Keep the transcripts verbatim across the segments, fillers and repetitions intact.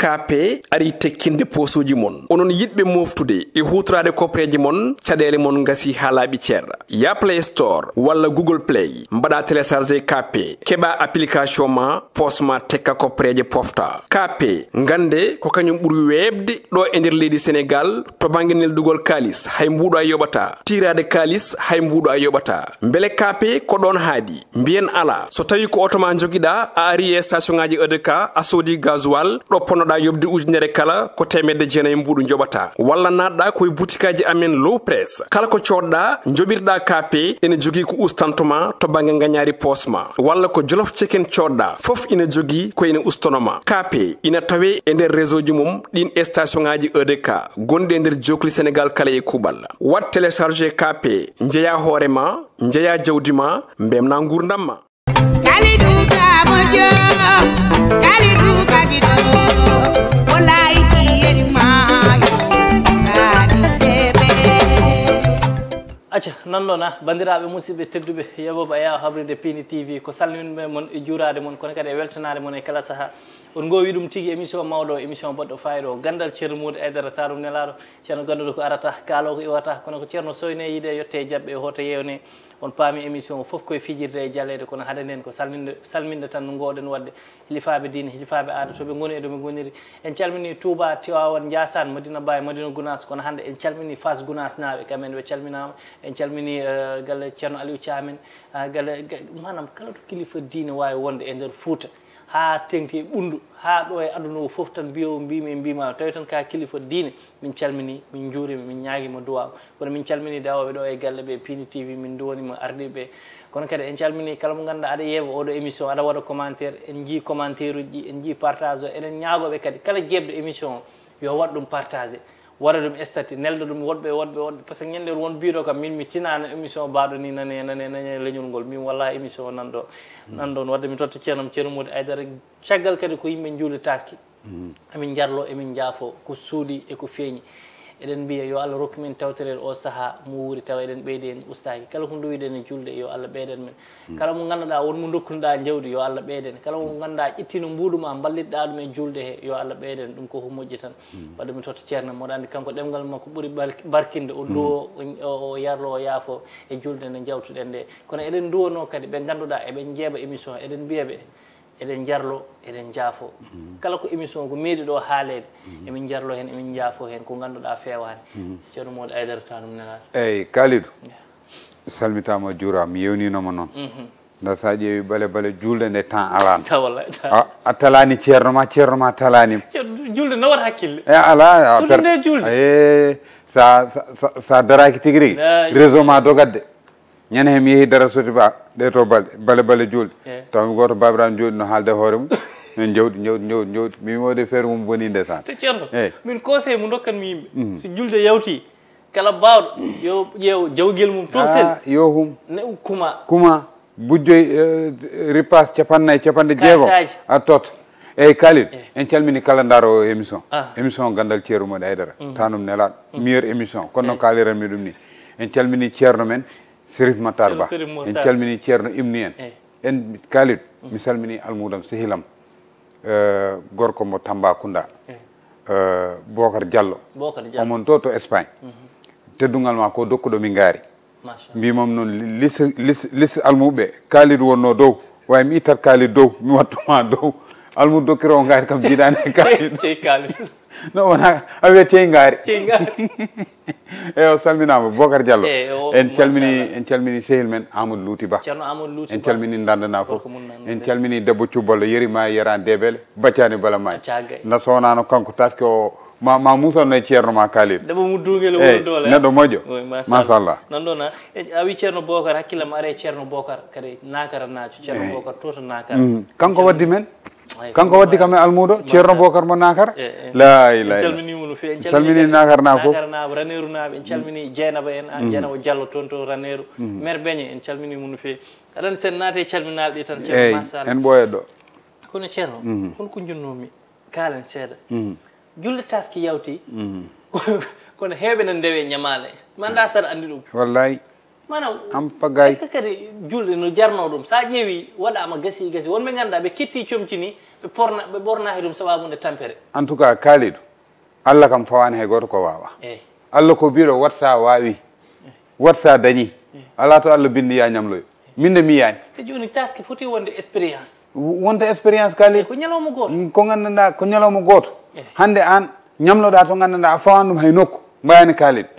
K P ari tekkinde poosuuji mon. Onon yiɗɓe mooftude e huutoraade koppereeje mon, caɗeele mon ngasi haa laaɓi cer. Ya Play Store walla Google Play, mbaɗa télécharger K P, keɓa application ma, poos ma tekka koppereeje pofta. K P, ngannde ko kañum ɓuri weeɓde ɗo e nder leydi Senegaal to bannge neldugol kaalis, hay mbuuɗo a yoɓata. Tiiraade kaalis, hay mbuuɗo a yoɓata. Mbele K P ko ɗoon haaɗi? Mbiyen alaa. So tawii ko oto ma njogiɗaa, a ari e station ŋaaji E D K, a soodi gasoil, ɗo ponnoɗaa yoɓde ujunere kala, ko teemedde jeenayi mbuuɗu njoɓataa. Walla naatɗaa ko e butikaaji amen Low Press. Kala ko coodɗaa, njoɓirɗaa K P, ene jogii ko ustantoo ma to bannge ngañaari poos ma. Walla ko Jolof Chicken coodɗaa, fof ina jogii ko ene ustanoo ma. K P ina tawee e nder réseau ji mum ɗiin station ŋaaji E D K gonɗi e nder jookli Senegaal kala e kuuɓal. Waɗ télécharger K P, njeyaa hoore ma, njeyaa jawdi ma, mbeltinaa nguurndam ma. Kalidou ka moƴƴo, Kalidou ka giɗo, o laayi ki yeri maayo, Kalidou bébé. Acca, nanɗon, ah, banndiraaɓe musidɓe tedduɓe, yeɓooɓe e yaawo habride Pini T V, ko salminde mon e juuraade mon, kono kadi e weltanaade mon e kala sahaa. On ngoowi ɗum tigi, émission mawɗo, émission baɗɗo faayiida o, ganndal Ceerno Mody Aidara, tarum nelaaɗo, ceerno gannduɗo ko arata, kaaloowo ko iwata, kono ko ceerno soyne yiide, yotte e jaɓɓe, e hoto yeewne. On paami émission o fof koye fijirde e jaleeɗe, kono hade nden ko salminde, salminde tan no ngoowɗen waɗde hilifaaɓe diine, hilifaaɓe aada, to ɓe ngoni e to ɓe ngoniri. En calmini Touba, Tivaouane, Ndiassane, Madina Baye, Madina Gounass, kono hannde en calmini Fass Gounass naaɓe, kamɓe ne ɓe calminaama. En calmini, eh, galle ceerno Aliou Thiam en, ah, galle, ga-, maanaam kala to kilifa diine waawi wonde e nder Fuuta, haa teŋti e ɓunndu, haa ɗo e aduna o fof tan, mbiyowo mbimi e mbima, tawi tan ka kilifa diine, min calmini, min njuurima, min ñaagiima duwaaw. Kono min calmini dawooɓe ɗo e galle ɓe, Pini T V, min nduwaniima ardiiɓe ɓe. Kono kadi en calmini kala mo ngannduɗaa aɗa yeeɓa oɗo émission, aɗa waɗa commentaire, en njii commentaire uji ɗi, en njii partage o, eɗen ñaagooɓe kadi kala jeeɓɗo émission o, yo waɗ ɗum partage, waɗa ɗum statut, nelda ɗum woɗɓe, woɗɓe, woɗɓe, par ce que ñande won biiɗo kam, min mi tinaano émission baaɗo ni nane, nane, nane leñol ngol, min wallahi émission o nan ɗo, nan ɗon. Wadde mi totta ceernam, ceerno Mody Aidara, caggal kadi ko yimɓe njuuli taski. Emin njarlo, emin njaafo ko suuɗi e ko feeñi. Eɗen mbiya yo Allah rokku min tawtorede o sahaa mo wuuri tawa eɗen ɓeydi en ustaaki. Kala ko nduwiɗen e julde yo Allah ɓeydan men. Kala mo ngannduɗaa won mo ndokkunoɗaa jawdi yo Allah ɓeydan. Kala mo ngannduɗaa ƴettiino mbuuɗu ma mballitɗaa ɗum e julde he yo Allah ɓeydan. Ɗum ko ko moƴƴi tan. Wadde mi totta ceerno, mboɗo anndi kanko ɗemngal makko ɓuri bark-, barkinde. O duwo, o, o yarlo, o yaafo e julde nde njawtuɗen nde. Kono eɗen nduwonoo kadi ɓe ngannduɗaa eɓe njeeɓa émission, eɗen mbiya ɓe, eɗen njarlo, eɗen njaafo. Kala ko émission ko meeɗi ɗo haaleede, emin njarlo heen, emin njaafo heen ko ngannduɗaa feewaani. Ceerno Mody Aidara, tanum nelaaɗo. Eeyi, Kalidou. Salmitaama, juuraama, mi yewninooma noon. Nda sa ƴeewi bale bale julde nde temps alaano. Ta wallay, ta. A, a talaani ceerno ma, ceerno ma talaanima. Ceerno, julde nawat hakkille. E ala, a Surtout per-, nde julde. E, sa, sa, sa, sa daraaki tigi rigi, Laa réseau ma dogat de. Ñande he mi yehi Dara Soti Ba, ɗe to bale, bale, bale julde. Eh. Taw mi gooto baabiraaɗo jooɗi no haalde e hoore mum. Min jawdi, jawdi, jawdi, jawdi. Mi wimo de feere mum boni ndeysaan. Te ceerno, Eh. min conseil mo ndokkanmi yimɓe. So julde yawti, kala baawɗo, yo ƴeew jawgel mum to sel. Ah, yo hum. Ne kuma. Kuma, bujjoy, eh, ripaas capannayyi, capanɗe jeego. Kartaaji. A tot. Eyyi, Kalidou, Eh. en calmini kala ndaaro o émission. Ah. Émission Ganndal Ceerno Mody Aidara. Tanum nelaaɗo. Meilleure émission. Kono no kaaliranmi ɗum ni. En calmini ceerno men, Serif Matar Ba. Serif Matar. En calmini ceerno Imni en. Eh. En Kalidou, mi salmini almudam sehilam, eh, gorko mo Tambacounda. Eh. Eh, Bocar Diallo. Bocar Diallo. Omon to, to Espagne. Teddungal ma ko dokkuɗo mi ngaari. Machallah. Mbimam noon li-, lis, lis, lis almuɓe, Kalidou wonno dow. Way mi ittat Kalidou dow, mi wattuma dow. Almudo dokkiroowo ngaari kam jiidaani e Kalidou. Cey Kalidou. No wona, a wiya cey ngaari. Cey ngaari. Eyo, salminaama, Bocar Diallo. Eyo, en calmini, machallah. En calmini sehil men Amadou Louti Ba. Ceerno Amadou Louti Ba. En calmini Ndandana fof. Gorko mum Ndandana. En calmini debbo Cuballo, yeri ma, yeran debele, baccani bala maaji. Accagay. Na sownano kanko taski o, ma, ma musanno e ceerno ma Kalidou. Debbo mu duungel. Eyi, wuro doole. Neɗɗo moƴƴo. Oui, machallah. Machallah. Nan ɗon, a, e, a wi ceerno Bocar, hakkillam are ceerno Bocar, kadi Nakara naajo, ceerno Bocar to to Nakara. Mm. Kanko waddi men. Eyi, kanko waddi kam e almudo, ceerno Bocar mo Nakara. Eyi, eyi. La ilaha illallah. En calmini mo no feewi. En calmini Nakara na fof. Nakara na, Raneeru naaɓe, en calmini Jeynaba en, an Jeynaba Diallo toon to Raneeru. Mère Beñe, en calmini mo no feewi. Aɗa anndi sen naati e calminaali ɗi tan, ceerno, machallah. Eyi, en ɓooyat ɗo. Kono ceerno, hol ko njunnoomi? Kaalen seeɗa. Julde taski yawti. Kono heewɓe na ndewe ñamaale. Mi anndaa saɗa anndi ɗum. Wallaahi. Maanaam, Am pagay. Est-ce que kadi julde no jarno ɗum? Sa ƴeewi, waɗaama gasi gasi. Wonɓe ngannduɗaa ɓe ketti comci ni, ɓe porna, ɓe ɓornaaki ɗum sababu nde tampere. En tout cas, Kalidou, Allah kam fawaani hay gooto ko waawa. Eyi. Allah ko biiɗo wat sa waawi, wat sa dañi. Alaa to Allah binndi ya ñamloyo. Min de mi yaani. Te jooni taske foti wonde expérience. Wonta expérience, Kalidou. Ko ñalawma gooto. Ko nganndanɗaa ko ñalawma gooto. Eyi. Hannde aan ñamloɗaa to nganndanɗaa a fawaani ɗum hay nokku. Mbayaani, Kalidou.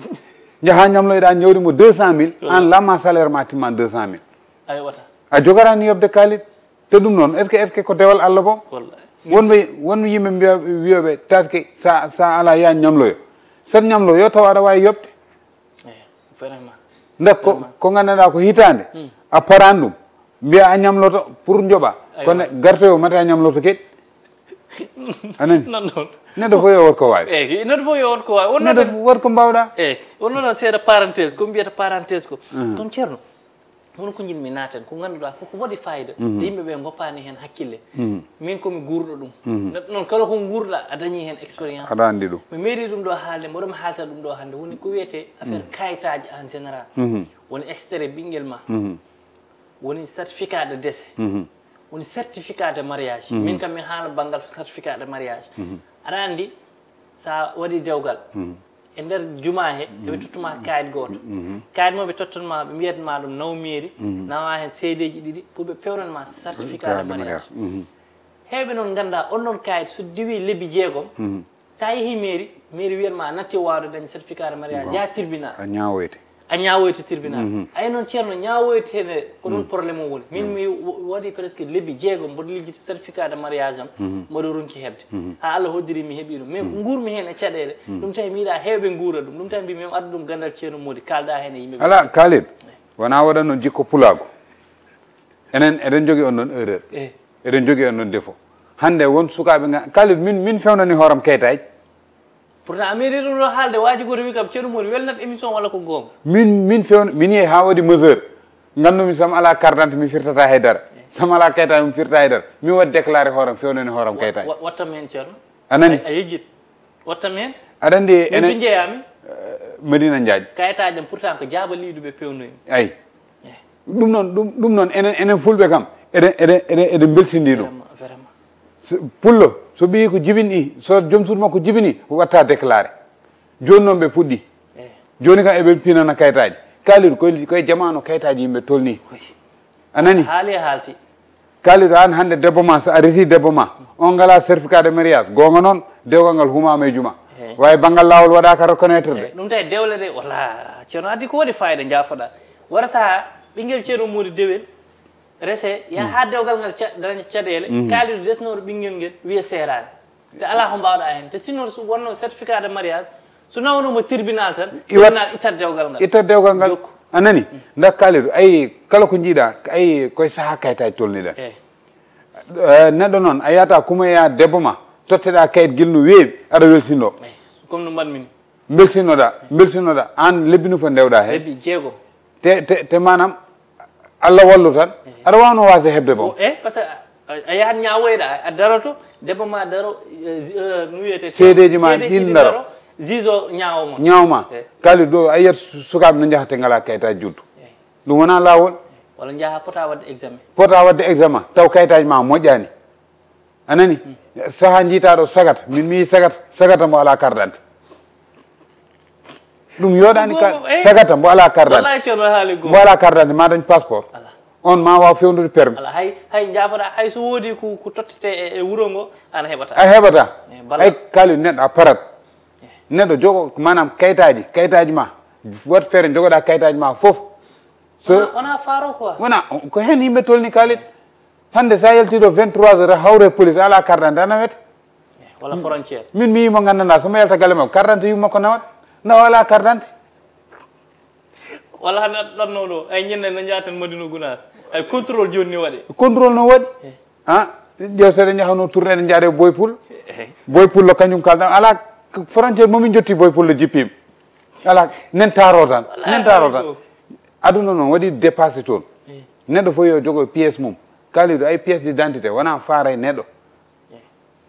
Njaha ñamloyɗaa njawdi mo deux cent mille, aan lamma salaire ma timman deux cent mille. A yoɓata. A jogaraani yoɓde, Kalidou. Te ɗum noon, est-ce que, est-ce que ko dewal Allah bo? Wallahi. Wonɓe, wonɓe yimɓe mbiya, wiyoɓe taske sa, sa ala ya ñamloyo. Sat ñamlo yo taw aɗa waawi yoɓde. Eyi, vraiment. Nde ko, ko nganndanɗaa ko hitaande, a paran ɗum. Mbiya a ñamloto pour njoɓa. Aywa. Kono gartoyo mata a ñamloto keɗ. A nani? Nan noon. Neɗɗo fof yo wot ko waawi. Eyi, neɗɗo fof yo wot ko waawi. Wonno Neɗɗo tan, fof wot ko mbaawɗaa. eyi, wonno tan seeɗa parenthèse, ko mbiyata parenthèse ko. Kono Ceerno, won ko njiɗmi naaten, ko ngannduɗaa koko waɗi fayida. Yimɓe ɓe ngoppaani heen hakkille. Min ko mi guurɗo ɗum. Neɗɗo noon kala ko nguurɗa a dañi heen expérience. Aɗa anndi ɗum. Mi meeɗi ɗum ɗo haalde, mboɗo mi haalta ɗum ɗo hannde, woni ko wiyetee affaire kayitaaji en général. Woni extrait ɓinngel ma. Woni certificat de décès. Woni certificat de mariage. Min kam mi haala banngal certificat de mariage. Aɗa anndi, sa waɗi dewgal, e nder juma he, eɓe tottuma kayit gooto. Kayit mo ɓe tottanma, ɓe mbiyatma ɗum naw mairie, nawa heen seedeeji ɗiɗi, pour ɓe pewnanma certificat de mariage. Heewɓe noon ngannda, on noon kayit so diwi lebbi jeegom, sa yehi mairie, mairie wiyatma a natti waawde dañde certificat de mariage, yaha tribunal. A ñaawoyte. A ñaawoyte tribunal. Ay noon, Ceerno, ñaawoyte ne, ko ɗum problème o woni. Min mi wa-, waɗi presque lebbi jeegom, mboɗo lijjiti certificat de mariage am, mboɗo ronki heɓde. Haa Allah hoddiri mi heɓi ɗum. Mais ko nguurmi heen e caɗeele, ɗum tawi mi yiɗa heewɓe nguura ɗum. Ɗum tawi mbimi mi addu ɗum ganndal Ceerno Mody, kaalda heen e yimɓe ɓe. Alaa, Kalidou, wonaa waɗa noon jikko pulaagu. Enen, eɗen jogii on noon erreur. Eyi. Eɗen jogii on noon défaut. Hannde won sukaaɓe nga, Kalidou, min, min fewnani hooram kayitaaji. Pourtant a meeɗi ɗum ɗo haalde, waaji gooto wi kam, Ceerno Mody, welnat émission walla ko goonga? Min, min fewna, min yehi haa waɗi majeur. Nganndumi, so mi alaa carte d'identité, mi firtata hay dara. So mi alaa kayitaaji, mi firta hay dara. Mi waɗi déclaré hooram, fewnani hooram kayitaaji. Wa-, wattam heen, Ceerno. A nani? A, a yejjit. Wattam heen. Aɗa anndi Min enen, to njeyami? Madina Ndiaye. Kayitaaji am, pourtant ko jaabaliiɗo ɓe pewnoomi. Eyi. Ɗum noon, ɗum, ɗum noon, enen, enen Fulɓe kam, eɗen, eɗen, eɗen, eɗen mbeltindi ɗum. Vraiment, vraiment. So, pullo, so ɓiyi ko jibini, so joom suudu makko jibini, watta déclaré. Jooni noon ɓe puɗɗi. Eyi. Jooni kam eɓe pinana kayitaaji. Kalidou, koye, koye jamaanu kayitaaji yimɓe tolni. Oui. A nani? Haali e haalti. Kalidou, aan hannde debbo ma, so a resi debbo ma, on ngala certificat de mariage, goonga noon, dewgal ngal humaama e juma. Eyi. Waawi banngal laawol waɗaaka reconnaître de. Eyi, ɗum tawi dewle de, walla, Ceerno addi ko waɗi fayida, njaafoɗa. Wara saha, ɓinngel Ceerno Mody dewel, rese, yaha haa dewgal ngal ca-, daña caɗeele, Kalidou desnooɗo ɓinngel ngel, wiya seeraani. Te alaa ko mbaawɗa heen. Te sinon so wonno certificat de mariage, so nawnooma tribunal tan, Iwat- tribunal ittat dewgal ngal. Itta dewgal ngal. Jokku. A nani? Ndak Kalidou, ayi, kala ko njiiɗa, ayi, koye sahaa kayitaaji tolniɗen. Eyi. Eh, neɗɗo noon, a yiyata kumoya debbo ma, totteɗa kayit gila no weewi, aɗa welsindo. Eyi. Comme no mbaɗmi ni. Mbelsinnoɗa, mbelsinnoɗa, aan lebbi no fo ndewɗa heen. Lebbi jeegom. Te, te, te maanaam, Allah wallu tan, aɗa waawno waasde heɓde boom. E, parce que a, a yahat ñaawoyɗa, a daroto, debbo ma daro, eh, zi-, eh, no wiyete? Seedeeji ma Seedeeji ɗin ɗi daro. Juge o ñaawo ma. Ñaawma. Eh. Kalidou, a yiyat su-, sukaaɓe no njahata ngala kayitaaji juddu. Ɗum wonaa laawol. Walla njaha pota waɗde examen. Pota waɗde examen, taw kayitaaji ma moƴƴaani. A nani? Sahaa njiitaɗo sagata, min mi sagata, sagata mo alaa carte d'identité. Ɗum yooɗaani ka, Gooto, eh. Sagata mo alaa carte d'identité. Wallahi Ceerno haali gooto. Mo alaa carte d'identité, ma dañ passeport. Alaa. On ma waaw fewndude permis. Alaa, hay, hay njaafoɗa, hay so woodi ko, ko tottete e, e wuro ngo, ana heɓata. A heɓata. Eh, balla. Ay, Kalidou, neɗɗo a parat. Neɗɗo jogo, maanaam, kayitaaji, kayitaaji ma. Wat feere jogoɗa kayitaaji ma fof. So Wona, wona faaro quoi. Wona, ko heen yimɓe tolni, Kalidou. Hannde so a yalti ɗo vingt-trois heures, a hawre police, alaa carte d'identité, a nawete. Walla frontière. Min mi yimo nganndanɗa, so mi yalta galle makko, carte d'identité yumma ko nawat. Nawa alaa carte d'identité. Walla hannde ɗanno ɗo, ay ñande no njaaten Madina Gunaas. Ay contrôle jooni ni waɗi. Contrôle no waɗi. Ha? Ƴeew seeɗa, njahano tourné, eɗen njaade Boy Pullo. Boy Pullo, kañum kalɗa. Alaa frontière mo min jotti Boy Pullo jippima. Alaa, nen taaro tan. Nen taaro tan. Aduna noon waɗi dépassé toon. Neɗɗo fof yo jogo pièce mum. Kalidou, ay pièce d'identité, wona faara e neɗɗo.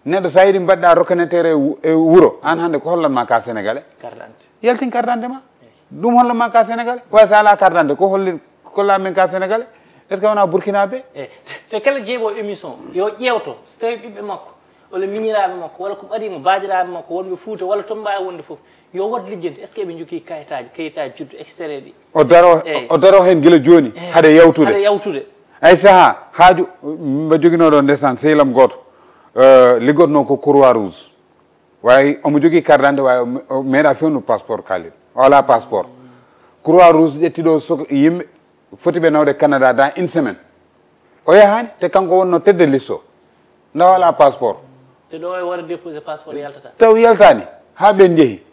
Neɗɗo, so a yiɗi mbaɗɗa reconnaître e wu-, e wuro, aan hannde ko hollan ma ka Sénégalais? Carte d'identité. Yaltin carte d'identité ma. Ɗum hollo ma ka Sénégal? Way, so ala carte d'identité, ko holli, ko laamin ka Sénégal? Est-ce que wona Burkina be? E te kala jeeɓo émission yo ƴeewto, so tawi ɓiɓɓe makko walla miñiraaɓe makko walla ko ɓadimo baadiraaɓe makko wonɓe Fuuta walla to mbaawi wonde fof, yo wad lijjanti est-ce que ɓe njogii kayitaaji, kayitaaji juddu, extrait ɗi. O daro, o daro heen gila jooni hade yawtude. Hade yawtude. Ay saha haaju mba joginoo ɗo ndesan sehlam gooto, liggotnoo ko Croix Rouge. Way, omo jogii carte d'identité, way, o meeɗa fewnu passeport Khalid. O alaa passeport. Croix Rouge ƴetti ɗo suk yimɓe foti ɓe nawde Canada dans une semaine. O yahaani, te kanko wonno tête de liste o. Nda o alaa passeport. Te ɗo e wara déposé passeport yaltata. Taw yaltaani, haa ɓen njehi.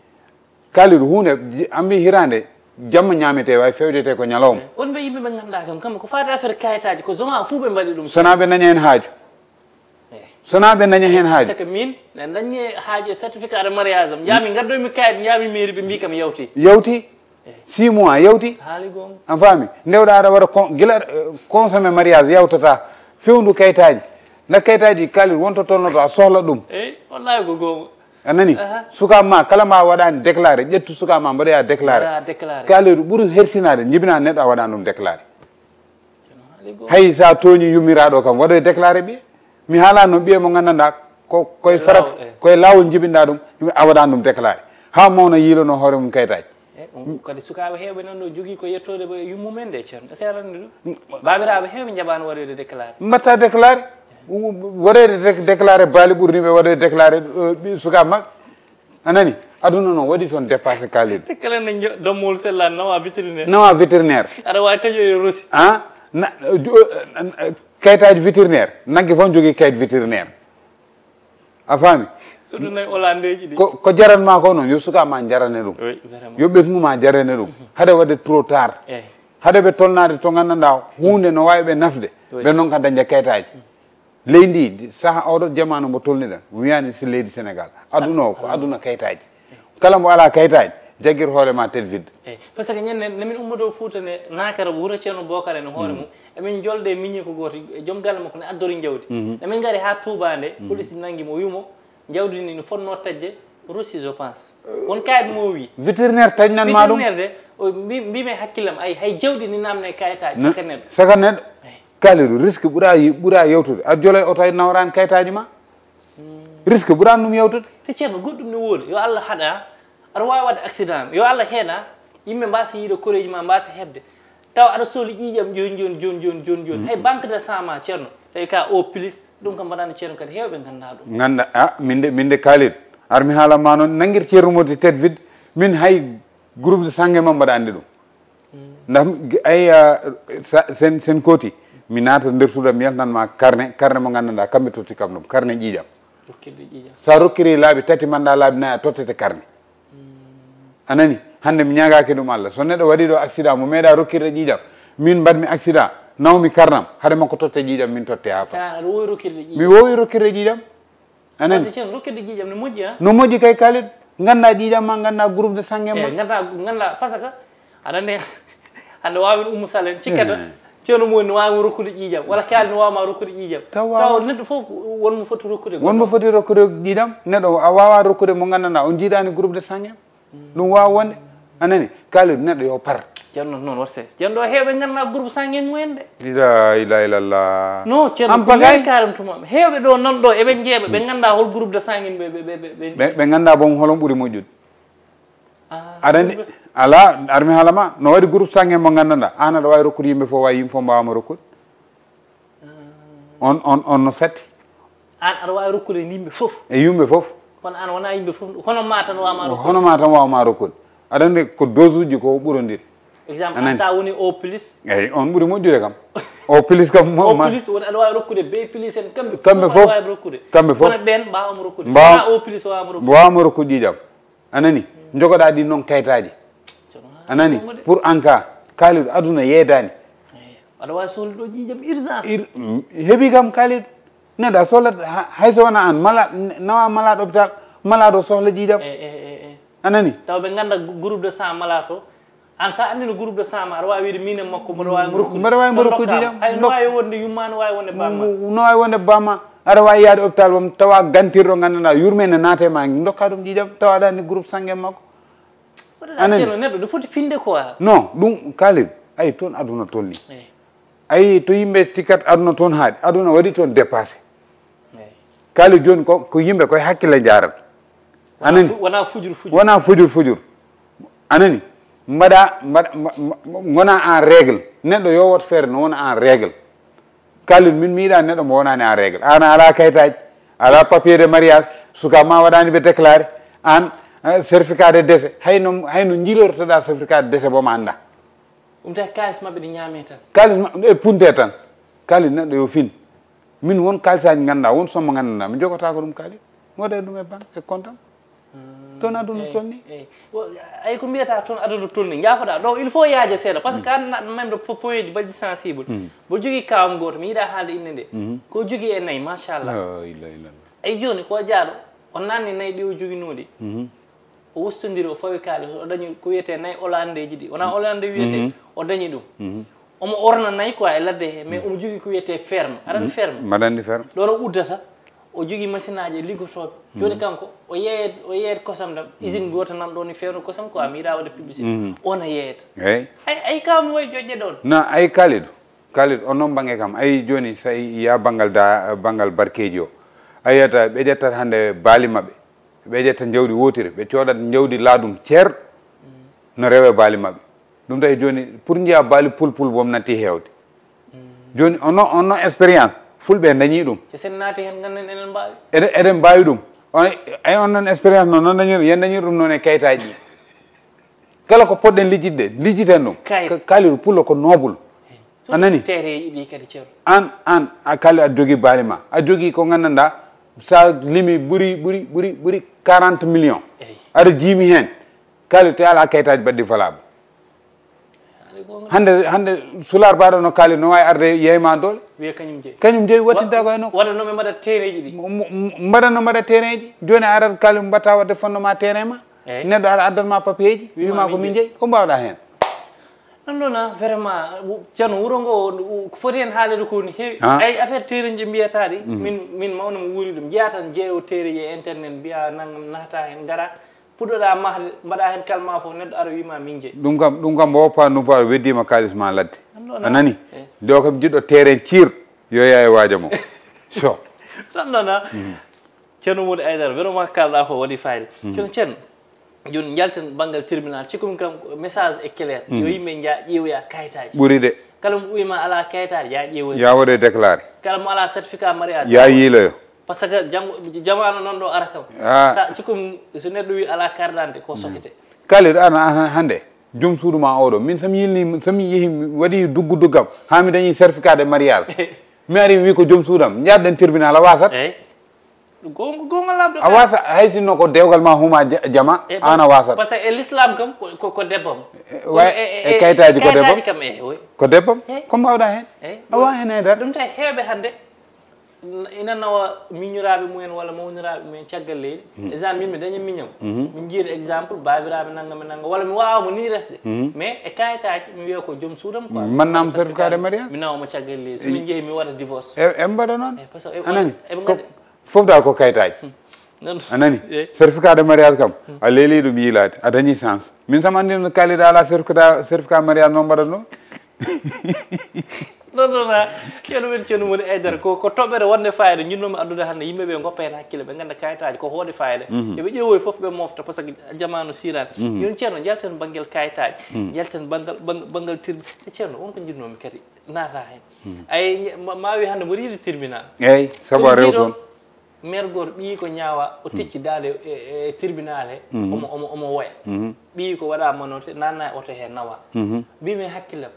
Khalid, huunde, an mbi hiraande, jamma ñaametee, way fewjetee ko ñalawma. Wonɓe yimɓe ɓe ngannduɗaa kam, kamɓe ko faati affaire kayitaaji, ko zoma fof ɓe mbaɗi ɗum. Sona ɓe daña heen haaju. Sona ɓe daña heen haaju. Saka min, ne dañi haaju e certificat de mariage am. Yaami ngaddoymi kayit, yaami mairie, ɓe mbi kam yawti. Yawti? Six mois yawti? Haali goonga. An faami? Ndewɗa aɗa waɗa con-, gila, eh, consommé mariage yawtata. Fewndu kayitaaji. Nda kayitaaji Khalid wonto tolnoto a sohla ɗum. Eyi, wallahi ko goonga. A nani? Aha. Suka ma, kala ma waɗaani déclaré, ƴettu suka ma mbaɗoya déclaré. Mbaɗa déclaré. Khalid ɓuri hertinaade, jibina neɗɗo a waɗaani ɗum déclaré. Haali goonga. Hay sa tooñi yummiraaɗo kam, waɗoy déclaré ɓiye. Mi haalaani noon ɓiye mo nganndanɗaa ko, koye farat, koye laawol njibinɗaa ɗum, a waɗaani ɗum déclaré. Haa mawna yiilono hoore mum kayitaaji. E, on kadi sukaaɓe heewɓe noon no jogii ko yettoode ɓe yummumen nde, Ceerno. Est-ce que aɗa anndi ɗum? Baabiraaɓe heewɓe njaɓaani waɗoyde déclaré. Mbaɗta déclaré. Waɗoyde dé-, déclaré baali ɓurniiɓe waɗoyde déclaré, eh, ɓi-, sukaaɓe maɓɓe. A nani? Aduna noon waɗi toon dépassé Khalid. Te kala nde njo-, dommowol sellaani nawa vétérinaire. Nawa vétérinaire. Aɗa waawi taƴoyde rosi. Ah? Na, jo-, eh, eh, kayitaaji vétérinaire. Nagge fof jogii kayit vétérinaire. A faami? Surtout nayi Hollandeeji ɗi. Ko, ko jaran ma ko noon, yo suka ma jarane ɗum. Oui, vraiment. Yo ɓesngu ma jarane ɗum. Hade waɗde trop tard. Eyi. Hade ɓe tolnaade to nganndanɗaa huunde no waawi ɓe nafde. Oui. Ɓe noon ka dañde kayitaaji. Leydi ndi, saha oɗo jamaanu mo tolniɗen, wiyaani si leydi Sénégal. Aduna o ko aduna kayitaaji. Kala mbo alaa kayitaaji, jaggir hoore ma tel vide. Eyi, parce que ñande nde min ummoto Fuuta nde, naakere wuro Ceerno Bookar en hoore mum, emin jolde e miñi ko gooto, e joom galle makko ne addori jawdi. Nde min ngari haa Touba nde, police nanngi mo, wi mo, jawdi ndi no fotnoo taƴde, rosi, je pense. Won kayit mo wi. Vétérinaire taƴnan ma ɗum? Vétérinaire de, o mbi-, mbimi e hakkillam, ay, hay jawdi ni namne kayitaaji, saka neɗɗo. Saka neɗɗo. Eyi. Khalidou, risque ɓura yi-, ɓura yewtude. A jolay oto, a nawran kayitaaji ma. Risque ɓura ɗum yewtude. Te Ceerno, goɗɗum ne woodi. Yo Allah haɗa, aɗa waawi waɗde accident. Yo Allah heɗa, yimɓe mbasa yiide koreeji ma, mbasa heɓde. Tawa aɗa sohli ƴiiƴam jooni, jooni, jooni, jooni, jooni, jooni. Hay banque de sang ma, Ceerno. Tawi ka o plus, ɗum kam mbaɗani Ceerno kadi heewɓe ngannda ɗum. Ngannda, a, min de, min de Khalidou. Ar mi haala ma noon, nanngir Ceerno Modi tête vide. Min hay groupe de sangue ma mbaɗa anndi ɗum. Ndax mi, ay, ah, sa, sen, sen kooti, mi naata nder suudu am, mi yaltan ma carnet, carnet mo nganndanɗaa, kamɓe totti kam ɗum, carnet ƴiiƴam. Rokkirde ƴiiƴam. Sa rokkiri laabi tati, mbaɗa laabi nayi, a tottete carnet. A nani? Hannde mi ñaagaaki ɗum Allah. So neɗɗo waɗi ɗo accident, mo meeɗa rokkirde ƴiiƴam, min mbaɗmi accident, nawmi carnet am, hade makko totte ƴiiƴam, min totte haa. Sa aɗa woowi rokkirde ƴiiƴam? Mi woowi rokkirde ƴiiƴam. A nani? Wadde Ceerno, rokkirde ƴiiƴam ne moƴƴi, ha? No moƴƴi kay, Khalidou. Ngannda ƴiiƴam ma, ngannda groupe de sangue ma. Eh, ngannda, ngannda, parce que aɗa anndi, hannde waawi Oumou Sall en cikkata, eh, Ceerno Modi no waawi rokkude ƴiiƴam, walla Khalidou no waawi ma rokkude ƴiiƴam. Tawa. Tawa neɗɗo fof won mo foti rokkude. Won mo goɗɗo. Foti rokkude ƴiiƴam, neɗɗo a waawaa rokkude mo nganndanɗaa, on njiidaani groupe de sangue. Ɗum waawa wonde. A nani? Khalidou, neɗɗo yo par. Ceerno noon waɗse. Ceerno ɗo heewɓe ngannda groupe sangue mumen de. La ilaha illallah. Non, Ceerno, am ko bagay? Yoni karam tuma. Heewɓe ɗo nan ɗo, eɓe njeeɓa, ɓe ngannda hol groupe de sangue ɓe, ɓe, ɓe, ɓe, ɓe. Ɓe, ɓe ngannda boom holon ɓuri moƴƴude. Ah, aɗa anndi, groupe. Alaa, ar mi haala ma, no waɗi groupe sangue mo nganndanɗaa, aan aɗa waawi rokkude yimɓe fof, waawi yimɓe fof mbaawama rokkude. On, on, on no satti. Aan aɗa waawi rokkude yimɓe fof. E yimɓe fof. Kono aan wonaa yimɓe fof, hono ma tan waawma rokkude. Hono ma tan waawma rokkude. Aɗa anndi ko dose uji ko ɓurondiri. Exemple, a nani? Aan sa woni o plus. Eyi, on ɓuri moƴƴude kam. O plus kam, mo, o ma plus, woni aɗa waawi rokkude B plus en, kamɓe fof aɗa waawi rokkude. Kamɓe fof. Kono ɓeen mbaawama rokkude. Mbaaw-, wonaa o plus waawma rokkude. Mbaawama rokkude ƴiiƴam. A nani? Jogoɗaa ɗin noon kayitaaji. A nani? Pour en cas, Khalidou, aduna yeedaani. Aɗa waawi sohlude ɗo ƴiiƴam urgence. Ir-, mm, heɓi kam, Khalidou. Neɗɗo a sohlat, ha-, hay so wonaa aan, mala-, nawa malade hôpital, malade o sohla ƴiiƴam. Eh, eh, eh, eh. A nani? Tawa ɓe ngannda gu-, groupe de sang malade o. Aan sa anndi no groupe de sang ma, aɗa waawi wiide min e makko, mboɗo waawi mo rokkude. Mboɗo waawi mo rokkude ƴiiƴam. Hay no waawi wonde yumma, no waawi wonde bamma. No, no waawi wonde bamma. Aɗa waawi yahde hôpital, bom, tawa gantirɗo nganndanɗaa, yurme ne naate ma, ndokka ɗum ƴiiƴam, tawa aɗa anndi groupe sangue makko. Anani. Ceerno, neɗɗo no foti finde quoi. Non, ɗum Kalidou, ayi toon aduna tolni. Ayi to yimɓe cikkat aduna toon haaɗi, aduna waɗi toon dépassé. Kalidou jooni ko ko yimɓe koye hakkille njarat. Anani. Wona fujur fujur. Wona fujur fujur. Anani. Mbaɗa mbaɗa gona en règle, neɗɗo yo wot feere no wona en règle. Kalidou, min mi yiɗa neɗɗo mo wonani en règle. An a ala kayitaji, a ala papier de mariage, suka ma waɗani ɓe déclaré. An certificat de décès, hayno hayno jiilortoɗa certificat de décès bo ma anda. Ɗum tawi kalis maɓɓe ɗi ñaame tan. Kalis maɓɓe e punte tan. Kalis neɗɗo yo fin. Min won kalisaji ganduɗa, won sommo ganduɗa mi jogotako ɗum. Kalis mi waɗa ɗum e banque e compte am. Toon aduna tolni. Ay ko mbiyata toon aduna tolni, jaafoɗa ɗo il faut yaaje seeɗa, par ce que an naɗa memde poyeji baɗɗi sensible. Mbo jogui kawam goto, mi yiɗa haalde inde nde. Ko jogui e nayyi machallah. Ay joni ko jaaɗo, o nanni nayyi ɗi o joguinoɗi. O wostodiri o fawi kalis, o dañi ko wiyete nayyi hollandais ji ɗi, wona hollandais wiyete. O dañi ɗum. Omo orna nayyi quoi e ladde he, mais omo jogui ko wiyete ferme. Aɗa andi ferme? Mbaɗa andi ferme. Ɗo no uddata. O jogui machine aji e liggotoɓe. Joni kanko o yeeyat o yeeyat kosam ɗam, usine goto nan ɗo ni fewno kosam quoi, mi yiɗa wadde publicité. O na yeeyata. Eyyi. Ay ay kaw mi wayi joƴƴe ɗon. Non, ay Kalidou. Kalidou, on noon banggue kam, ay joni sa ya banggal da banggal barkeji o, a yiyata ɓe ƴettat hande baali mabɓe, ɓe ƴetta jawdi wotiri, ɓe codat jawdi laadum ceer, no rewe baali mabɓe. Ɗum tawi joni pour jiya baali pulpul boom natti hewde. Joni on non on non expérience, fulɓe dañi ɗum. Te sen naati hen ganden enen mbaawi. Eɗen eɗen mbaawi ɗum. On ay on non expérience non non dañir yen dañir ɗum noon e kayitaji ɗi. Kala ko poɗɗen lijjitde lijjiten ɗum. Kaliru pullo ko noble. A nani? Tereji ɗi kadi ceerno. An an a kali aɗa jogui baali ma, aɗa jogui ko gandanɗa, sa limi ɓuuri ɓuuri ɓuuri ɓuuri quarante millions. Aɗa jiimi hen. Kali te ala kayitaji baɗɗi valable. Hande hande sular baɗo no kali no wawi arde yeyma doole. Wiya kañum jeeyi. Kañum jeeyi wattidda ko e nokku. Waɗa noɓe mbaɗa tereji ɗi. Mbaɗa no mbaɗa tereji, joni a arat kali mbatta wadde fondement terrain ma. Neɗɗo ara addan ma papier ji wima ko min jeeyi, ko mbawɗa hen? Ɗum ɗon a vraiment ceerno wuro ngo ko foti hen haalede ko ni heewi. Ay affaire tereji ɗi mbiyata ɗi, min min mawna mo wuuri ɗum jeeya tan jeeyo tereji e internet mbiya nangam nata hen gara. Puɗɗoɗa mahde mbaɗa heen kalma fof neɗɗo ara wima min jeyi. Ɗum kam ɗum kam mo woppa num fof a weddima kalis ma ladde. A nani? Do kam jiɗɗo terrain ciir yo yaye waajo mo. So. Tan noon a ceerno Mody Aydara vraiment kalɗa ko waɗi fayida. Kono ceerno joni jalten banngal tribunal cikkumi kam message e clair yo yimɓe nja ƴeewoya kayitaji. Ɓuri de. Kala mo wima ala kayitaji ya ƴeewoya. Ya waɗe déclaré. Kala mo ala certificat mariage ya yiiloyo. Par ce que janngo jamaanu noon ɗo arata kam. Ah. Sa cikkumi so neɗɗo wi ala carte d'identité ko sokete. Kalidou an an hannde joom suudu ma oɗo min somi yilni somi yehi mi waɗi duggu duggam ha mi dañi certificat de mariage. Mi ari mi wi ko joom suudam jaɗɗen tribunal a wasat. Eyyi. Ɗum ko ko gonga labɗo. A wasa hay sinno ko dewgal ma huma ja- jama. An a wasat. Par ce que e l'islam kam ko- ko ko debbam. Way e kayitaji ko debbam. Kam e oui. Ko debbam. Ko mbawɗa hen? Eyyi. A wawa hen haydara. Ɗum tawi heewɓe hannde ina nawa miñoraaɓe mumen walla mawniraaɓe mumen caggal leydi. Exemple min mi daña miñam min jiida exemple baabiraaɓe nangam e nangam walla mi wawa mo ni resde mais e kayitaji mi wiya ko joom suudam quoi mannama certificat de mariage mi nawa mo caggal leydi somin jeehi mi waɗa divorce e mbaɗa noon anani fof dal ko kayitaji a nani certificat de mariage kam a leeli ɗum yiilaade a dañi chance min kam anndi no kaalida ala certificat certificat mariage noon mbaɗat noon non non a ceerno men ceerno moni aydara ko ko toɓɓere wonde fayida jinnoomi addude hannde yimɓe ɓe goppa heen hakkille ɓe ngannda kayitaaji ko hoode fayida eɓe ƴeewoy fof ɓe mofta par ce que jamanu sirani yon ceerno jalten banngel kayitaaji jalten banngal banngal tirbi e ceerno on ko jinnoomi kadi naata heen ay ma wi hannde mboɗo yiɗi tribunal eyyi sabu a rew toon Maire goto ɓiyi ko ñaawa o tecci daade e tribunal he omo omo omo woya ɓiyi ko waɗa manote nanna oto he nawa mbimi hakkillam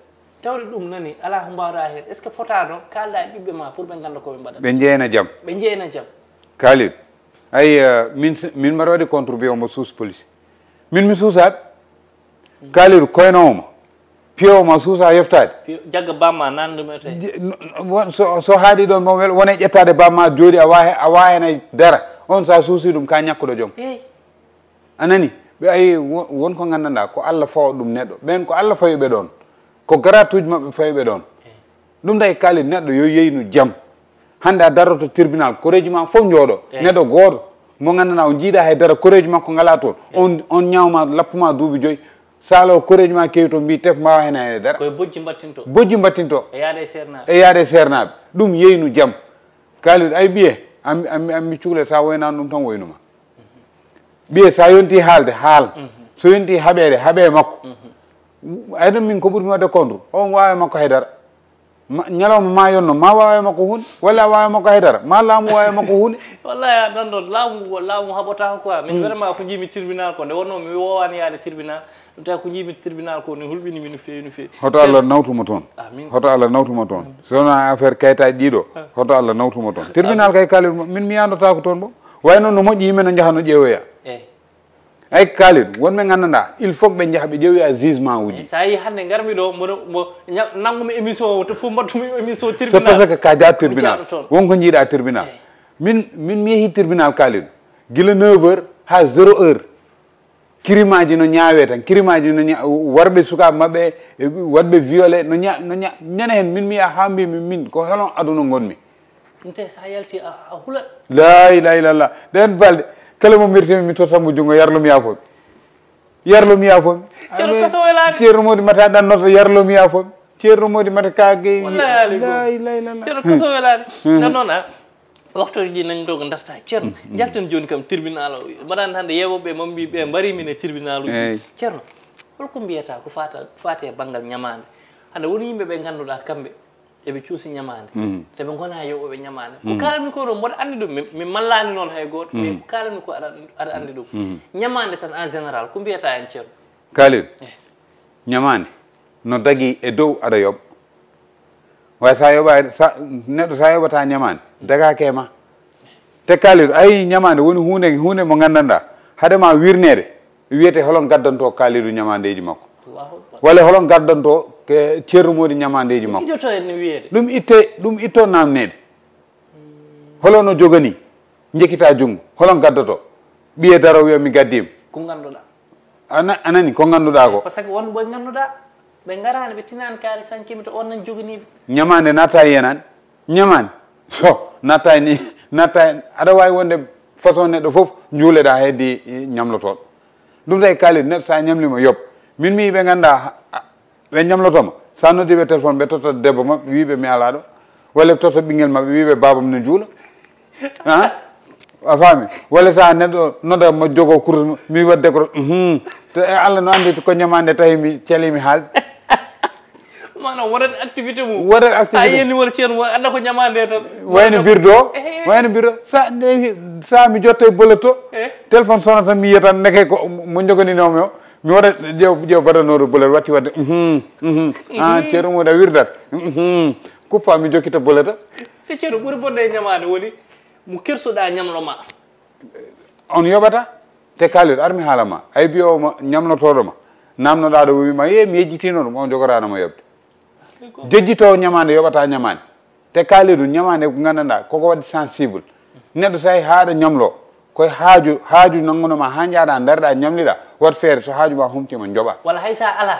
tawde ɗum nani ala ko mbawɗa hen est ce que fotano kalda e ɓiɓɓe ma pour ɓe ganda koɓe mbaɗata ɓe jeeyna jaam ɓe jeeyna jaam kalid ay min min mbaɗa waɗi contribué omo suus police min mi suusaɓe Kaaliru koynoowo ma, piyowo ma suusa yoftaade. Jagga bamma nan ɗum ete. Won so so haaɗi ɗoon mo wel wona ƴettaade bamma jooɗi a waahe a waahena dara on so a suusi ɗum ka ñakkuɗo joom. A nani ɓe ayi won ko nganndanɗaa ko Allah fawa ɗum neɗɗo ɓeen ko Allah fawi ɓe ɗoon ko garatuuji maɓɓe fawi ɓe ɗoon. Ɗum tawi kaalis neɗɗo yo yeynu jam. Hannde a daroto tribunal koreeji ma fof njooɗo neɗɗo gooto Mo nganndanɗaa, o jiidaa hay dara, koreeji makko ngalaa toon. On, on ñaawma, lappuma duuɓi joyi. Saaloo koreeji ma keewi toon, mbii tef mbaawa heen hay dara. Koye bojji mbattinto. Bojji mbattinto. E yaade e seernaaɓe. E yaade e seernaaɓe. Ɗum yeynu jam. Kaalid, ay ɓiye, am, am, am mi cukalel, so a woynaani ɗum tan woynuma. Ɓiye, so a yonti haalde, haal. So yonti haɓeede, haɓe e makko. Ay ɗum min ko ɓurmi waɗde contre. On waawa e makko hay dara. Ma, ñalawma ma yonno, ma waawa e makko huunde. Walla a waawa e makko hay dara. Ma laamu waawa e makko huunde. Wallahi, a nan ɗon, laamu, laamu haɓotaako quoi. Min vraiment ko njiimi tribunal ko, nde wonnoo mi woowaani yaade tribunal. Ɗum tawi ko njiimi tribunal ko, ne hulɓini mi no feewi, no feewi. Hoto Allah nawtu mo toon. Amin. Hoto Allah nawtu mo toon. So wonaa affaire kayitaaji ɗiɗo, hoto Allah nawtu mo toon. Tribunal kay, Kaalid, min mi yaandotaako toon bo. Way noon no moƴƴi yimɓe no njaha no ƴeewoya. Eyi. Ay, Kaalid, won ɓe nganndanɗaa, il faut ɓe njaha ɓe ƴeewoya jugement uji. Eyi, so a yii hannde ngarmi ɗo, mboɗo, mbo, ña-, nanngumi émission o, to fof mbaɗtumi émission. C'est tribunal. Parce que ka jaa tribunal. Won ko njiiɗa tribunal. Eyi. Min, min mi yehi tribunal, Kaalid. Gila neuf heures haa zéro heure. Kirimaaji no ñaawee tan, kirimaaji no ña-, warɓe sukaaɓe maɓɓe, e waɗɓe violé, no ña-, no ña-, ñande heen, min mi yiya haa mbiimi, min, ko helon aduna ngonmi. Ɗum tawi so a yalti, a, a hulat. La ilaha illallah. Ɗeen balɗe, kala mo mirtimi, mi totta mo junngo, yarlo mi yaafo mi. Yarlo mi yaafo mi. Ceerno, amin, kaso welaani. Ceerno Modi Mata ɗan noto, yarlo mi yaafo mi. Ceerno Modi Mata ka gay. Wallahi, Aliou. La ilaha illallah. Ceerno, kaso welaani. Hmm. Nden noon, a, waxtu ji nani ɗo ko darta. Ceerno, njalten jooni kam tribunal o. Mbaɗa anndi hannde yeewɓe ɓe, mo mbii ɓe mbari min e tribunal uji. Eyi. Ceerno, holko mbiyata ko fata, faati e banngal ñamaande? Hannde woni yimɓe ɓe ngannduɗaa kamɓe eɓe cuusi ñamaande. Mm. Te ɓe ngonaa yoɓooɓe ñamaande. Ko kaalanmi ko ɗo, mboɗo anndi ɗum. Mi, mi mallaani noon hay gooto, mais ko kaalanmi ko aɗa, aɗa anndi ɗum. Mm. Ñamaande tan en général, ko mbiyata heen, Ceerno? Kaalid, eh, ñamaande no dagi e dow aɗa yoɓa. Way sa yoɓa, sa, neɗɗo sa yoɓata ñamaande, dagaake e ma. Te Kaalid, ayi ñamaande woni huunde, huunde mo nganndanɗaa, hade ma wirneede, wiyete holon gaddanto Kaalidu ñamaandeeji makko. Allahu Akbar. Walla holon gaddanto ke Ceerno Moodi ñamaandeeji makko. Ɗum ittoto en no wiyeede. Ɗum itte, ɗum itto naamneede. Holo no jogani, njekita junngo, holon gaddoto? Ɓiye daro wiya mi gaddiima. Ko ngannduɗaa. A na-, a nani ko ngannduɗaa ko? Parce que won ɓe ngannduɗaa, ɓe ngaraani, ɓe tinaani kaari sankimi to on nan joganii ɓe. Ñamaande natta e yenan. Ñamaande. So, natta e ni, natta e, aɗa waawi wonde façon neɗɗo fof njuuleɗaa heddi, eh, ñamlotooɗo. Ɗum tawi Kaalid, neɗɗo sa ñamlima yoɓ. Min mi ɓe ngannda, a, ɓe ñamloto ma. Sa noddi ɓe téléphone, ɓe totta debbo ma, wi ɓe mi ala ɗo. Walla ɓe totta ɓinngel maɓɓe, wi ɓe baabam no juula. Ha? A faami? Walla sa neɗɗo nodda mo jogo kurus ma, mi waɗde ko, mhm. To e Allah no anndi ko ñamaande tawi mi celi mi haalde. Maanaam waɗat activité mum. Waɗat activité. A yiyani wona ceerno mo, annda ko ñamaande tan. Wayno birdo, ehe, wayno birdo. Sa, nde, sa mi jotte e bolet to, eh, téléphone sona tan mi yiya tan neke ko mo joganinoomi o. Mi waɗa ƴeew, ƴeew badanooɗo bolet watti waɗde, mhm, mhm. Ah, mhm. Ceerno Mouda wirdat. Mhm. Kuppa mi jokkita bolet o. Te ceerno ɓuri bonde e ñamaande woni mo kersuɗaa ñamlo ma. On yoɓata, te Kaalid, ar mi haala ma. Ay biyo ma ñamlotooɗo ma. Namnoɗaa ɗo wii ma, "Ye, mi yejjitino ɗum," on jogotaano ma yoɓde. Jejjitoowo ñamaande yoɓata ñamaande. Te Kaalidu ñamaande ko nganndanɗaa, koko waɗi sensible. Neɗɗo so tawi haaɗa ñamlo, koye haaju, haaju nannguno ma haa njaaɗa, ndaarɗa, ñamliɗa, waɗ feere so haaju ma humtiima, njoɓa. Walla hay sa ala.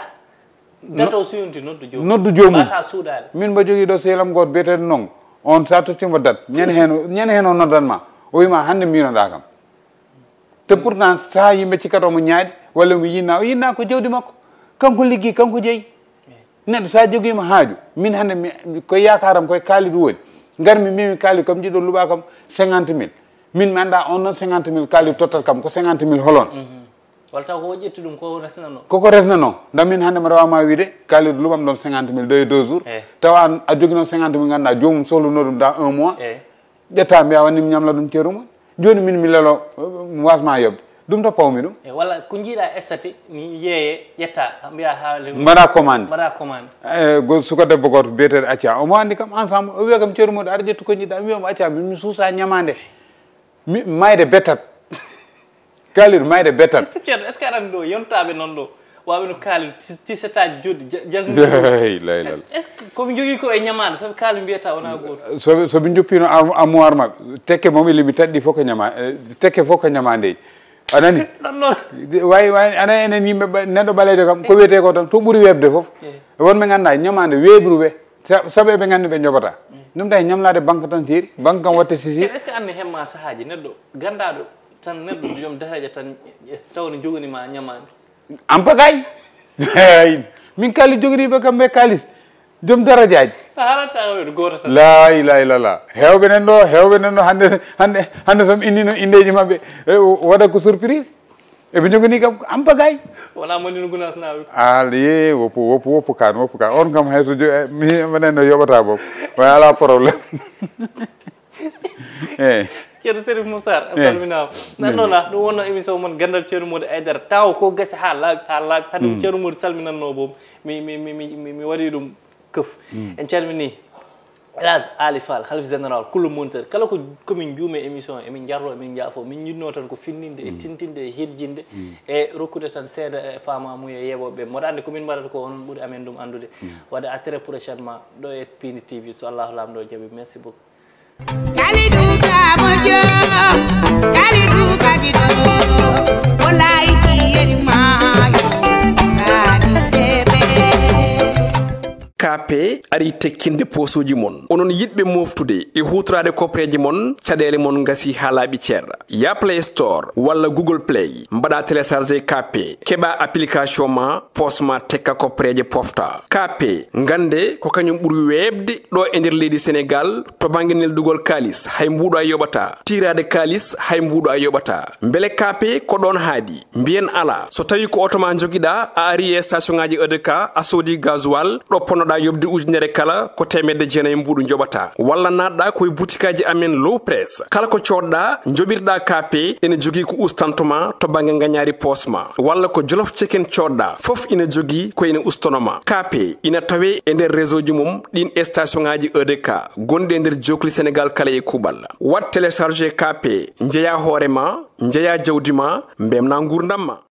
Dato so yonti, noddu joomum. Noddu joomum. Mbasa suuɗaade. Min mbo jogii ɗo sehilam gooto biyeteeɗo noon. On sa tottiimo dat. Ñande heen o, ñande heen o noddan ma. O wii ma, "Hannde mbiinoɗaa kam." Te pourtant, saha yimɓe cikkato mo ñaaɗi, walla mo yinna. O yinna ko jawdi makko. Kanko liggi, kanko jeyi. Neɗɗo sa jogiima haaju. Min hannde mi, mi, ko yaakaaram koye Kaalidu woni. Ngar mi mbimi Kaalidu kam jiɗo luɓa kam cinquante mille. Min mi annda on noon cinquante mille Kaalidu tottat kam ko cinquante mille holon. Mhm. Walla taw ko o ƴetti ɗum, ko o resnano. Koko resnano. Nda min hannde mbaɗa wama wiide, Kaalidu luɓam ɗon cinquante mille, deux, deux jours. Eh. Tawa an, a jogi noon cinquante mille, ngannduɗaa joomum sohluno ɗum dans un mois. Eh. Ƴetta mbiya wani mi ñamla ɗum ceeru mum. Jooni min mi lelo, eh, mi wasma yoɓde. Ɗum to pawmi ɗum. Eh, walla ko jiiɗa estati, ni yeeye, ƴetta, mbiya ha le-, mbaɗa commande. Mbaɗa commande. Eh, go-, suka debbo gooto biyeteeɗo Acca, omo anndi kam ensemble, o wiya kam ceeru mum, aɗa ƴettu ko jiɗɗa, mi wiya mo Acca, min mi suusa ñamaande. Mi, mayde bettat. Kaalidu, mayde bettat. Ceerno, est-ce que aɗa anndi ɗo, yontaaɓe noon ɗo, waawɓe no Kaalidu, ti-, tisetaji joɗɗi, ja-, jasni. Lay, lay, lay. Est-ce, est-ce que ko ɓe njogii ko e ñamaande, sabu Kaalidu mbiyata wonaa gooto? So ɓe, so ɓe njoppino arm-, armoire maɓɓe, tekke moom ili mi taɗɗi fof ko ñama-, eh, tekke fof ko ñamaandeeji. A nani? Ɗon noon. Wayi, wayi, ana enen yimɓe ɓe, neɗɗo ɓaleejo kam, ko wiyetee ko tan, to ɓuri weeɓde fof. Eh. Won ɓe ngannda ñamaande weeɓru ɓe. Sa-, sabu eɓe nganndi ɓe njoɓata. Mm. Ɗum tawi ñamlaade banque tan seeri, banque kam watte sisi. Est-ce que anne hemma sahaaji neɗɗo ganndaaɗo Tan neɗɗo joom dereja tan, taw ne jogani ma ñamaande. Am pagay. Hey, min kali jogani ɓe kamɓe kali. Joom darajaaji. A haalanta ko gooto tan. La ilaha illallah. Heewɓe nan ɗo, heewɓe nan ɗo hannde, hannde, hannde tan innino indeeji maɓɓe. E, o-, waɗa ko surprise. Eɓe jogani kam am pagay. Wona Madina Gunaas naawi. Al ye, woppu, woppu, woppu kan, woppu kan. On kam hay so jo-, eh, mi, minen no yoɓata boom. Way ala problème. Eh. Ceerno Serif Mouhtar, a Eh. salminaama. Nan noon, ah, ɗum wonno émission mon Ganndal Ceerno Mody Aidara. Taw ko gasi haa laaɓi, haa laaɓi. Hade Mm. Ceerno Mody salminanno boom. Mi, mi, mi, mi, mi, mi waɗi ɗum këf. Mm. En calmini El Hadj Ali Fall, Halif Général, Kullu Monteur. Kala ko, ko min juume émission, emin jarlo, emin jaafo. Min jiɗno tan ko finninde e Mm. tintinde e hirjinde Mm. e rokkude tan seeɗa e faamamuya yeeɓooɓe. Mboɗo anndi ko min mbaɗata ko onon ɓuri amen ɗum anndude. Mm. Waɗde à très prochainement ɗo e Pini T V, so Allahu Laamɗo jaɓi. Merci beaucoup. Kalidou ka moƴƴo, Kalidou ka giɗo, o laayti yeri maayo, Kalidou bébé. K P ari tekkinde poosuuji mon. Onon yiɗɓe moftude e huutoraade koppareeje mon, caɗeele mon ngasi haa laaɓi cer. Ya Play Store walla Google Play, mbaɗa télécharger K P, keɓa application ma, poos ma tekka koppareeje pofta. K P, ngannde ko kañum ɓuri weeɓde ɗo e nder leydi Senegaal to bannge neldugol kaalis, hay mbuuɗo a yoɓata. Tiiraade kaalis, hay mbuuɗo a yoɓata. Mbele K P ko ɗoon haadi? Mbiyen alaa. So tawii ko oto ma njogiɗaa, a ari e station ŋaaji E D K, a soodi gasoil, ɗo ponnoɗaa yoɓde ujunere kala, ko teemedde jeenayi mbuuɗu njoɓataa. Walla naatɗaa ko e butikaaji amen Low Press. Kala ko coodɗaa, njoɓirɗaa K P, ene jogii ko ustantuma to bannge ngañaari poos ma. Walla ko Jolof Chicken coodɗaa, fof ina jogii ko ene ustanoma. K P ina tawee e nder réseau ji mum ɗin station ŋaaji E D K gonɗi e nder jookli Senegaal kala e kuuɓal. Waɗ télécharger K P, njeyaa hoore ma, njeyaa jawdi ma, mbemnaa nguurndam ma.